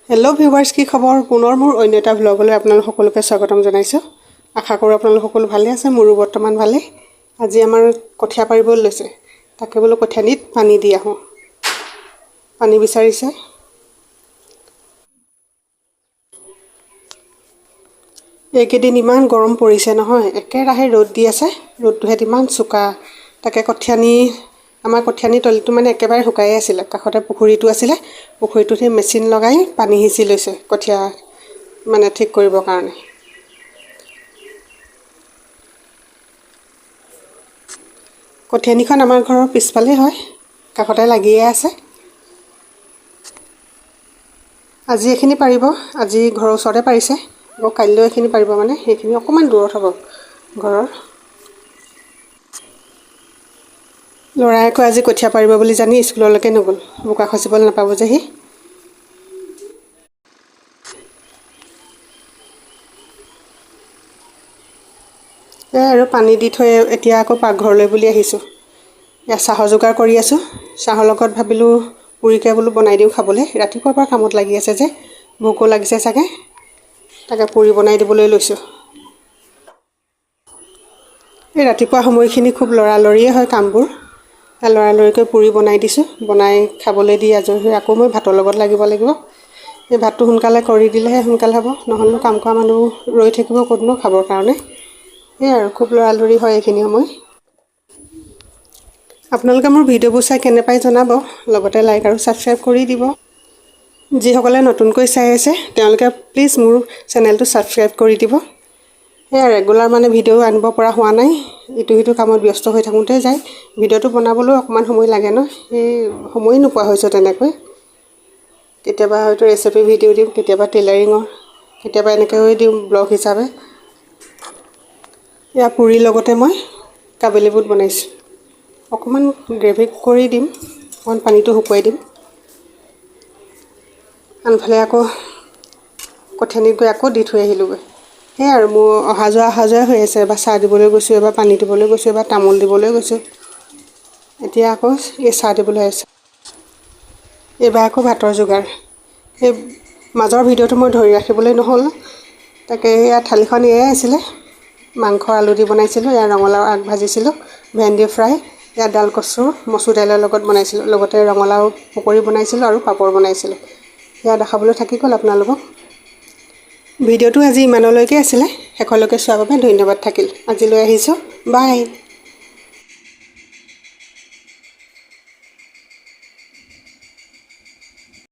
Hello' viewers, কি খবৰ? পুনৰ মোৰ অন্য এটা ভ্লগলৈ আপোনালোক সকলোকে স্বাগতম জনাইছোঁ। আশা কৰোঁ আপোনালোক সকলো ভালে আছে। মোৰো বৰ্তমান ভালেই। আজি আমাৰ কঠীয়া পাৰিবলৈ লৈছে, তাকে বোলো কঠীয়ানিত পানী দি আহোঁ। পানী বিচাৰিছে। এইকেইদিন ইমান গৰম পৰিছে নহয়, একেৰাহে ৰ'দ দি আছে। ৰ'দটোহেঁত ইমান চোকা। তাকে কঠীয়ানি, আমাৰ কঠীয়ানি তলিটো মানে একেবাৰে শুকাই আছিলে। কাষতে পুখুৰীটো আছিলে, পুখুৰীটোত সেই মেচিন লগাই পানী সিঁচি লৈছে কঠীয়া মানে ঠিক কৰিবৰ কাৰণে। কঠীয়ানিখন আমাৰ ঘৰৰ পিছফালেই হয়, কাষতে লাগিয়ে আছে। আজি এইখিনি পাৰিব, আজি ঘৰৰ ওচৰতে পাৰিছে। আকৌ কাইলৈও এইখিনি পাৰিব, মানে সেইখিনি অকণমান দূৰত হ'ব ঘৰৰ। ল'ৰাই আকৌ আজি কঠীয়া পাৰিব বুলি জানি স্কুললৈকে নগ'ল, বোকা খচিবলৈ নাপাব যে সি। এই আৰু পানী দি থৈ এতিয়া আকৌ পাকঘৰলৈ বুলি আহিছোঁ। ইয়াত চাহৰ যোগাৰ কৰি আছোঁ। চাহৰ লগত ভাবিলোঁ পুৰিকে বোলো বনাই দিওঁ খাবলৈ। ৰাতিপুৱাৰ পৰা কামত লাগি আছে যে, ভোকো লাগিছে চাগে, তাকে পুৰি বনাই দিবলৈ লৈছোঁ। এই ৰাতিপুৱা সময়খিনি খুব লৰালৰিয়ে হয় কামবোৰ। লৰালৰিকৈ পুৰি বনাই দিছোঁ। বনাই খাবলৈ দি আজৰি হৈ আকৌ মই ভাতৰ লগত লাগিব লাগিব। এই ভাতটো সোনকালে কৰি দিলেহে সোনকালে হ'ব, নহ'লেনো কাম কৰা মানুহ ৰৈ থাকিব ক'তনো খাবৰ কাৰণে। সেয়াই আৰু খুব লৰালৰি হয় এইখিনি সময়। আপোনালোকে মোৰ ভিডিঅ'বোৰ চাই কেনে পায় জনাব, লগতে লাইক আৰু ছাবস্ক্ৰাইব কৰি দিব। যিসকলে নতুনকৈ চাই আছে, তেওঁলোকে প্লিজ মোৰ চেনেলটো ছাবস্ক্ৰাইব কৰি দিব। সেয়া ৰেগুলাৰ মানে ভিডিঅ' আনিব পৰা হোৱা নাই, ইটো সিটো কামত ব্যস্ত হৈ থাকোঁতে যায়। ভিডিঅ'টো বনাবলৈও অকণমান সময় লাগে ন, সেই সময়ে নোপোৱা হৈছোঁ তেনেকৈ। কেতিয়াবা হয়তো ৰেচিপি ভিডিঅ' দিওঁ, কেতিয়াবা টেইলাৰিঙৰ, কেতিয়াবা এনেকৈও দিওঁ ব্লগ হিচাপে। এয়া পুৰিৰ লগতে মই কাবুলী বুট বনাইছোঁ। অকণমান গ্ৰেভি কৰি দিম, অকণমান পানীটো শুকুৱাই দিম। আনফালে আকৌ কঠীয়ানিত গৈ আকৌ দি থৈ আহিলোঁগৈ। সেয়াই আৰু মোৰ অহা যোৱা অহা যোৱাই হৈ আছে। এবাৰ চাহ দিবলৈ গৈছোঁ, এবাৰ পানী দিবলৈ গৈছোঁ, এবাৰ তামোল দিবলৈ গৈছোঁ। এতিয়া আকৌ এই চাহ দিবলৈ আহিছোঁ। এইবাৰ আকৌ ভাতৰ যোগাৰ। সেই মাজৰ ভিডিঅ'টো মই ধৰি ৰাখিবলৈ নহ'ল। তাকে এয়া থালিখন এয়াই আছিলে। মাংস আলু দি বনাইছিলোঁ, এয়া ৰঙালাও আগ ভাজিছিলোঁ, ভেন্দি ফ্ৰাই, এয়া ডাল কচু মচুৰ দাইলৰ লগত বনাইছিলোঁ, লগতে ৰঙালাও পকৰি বনাইছিলোঁ আৰু পাপৰ বনাইছিলোঁ। সেয়া দেখাবলৈ থাকি গ'ল আপোনালোকক। ভিডিঅ'টো আজি ইমানলৈকে আছিলে। শেষলৈকে চোৱাৰ বাবে ধন্যবাদ থাকিল। আজিলৈ আহিছোঁ, বাই।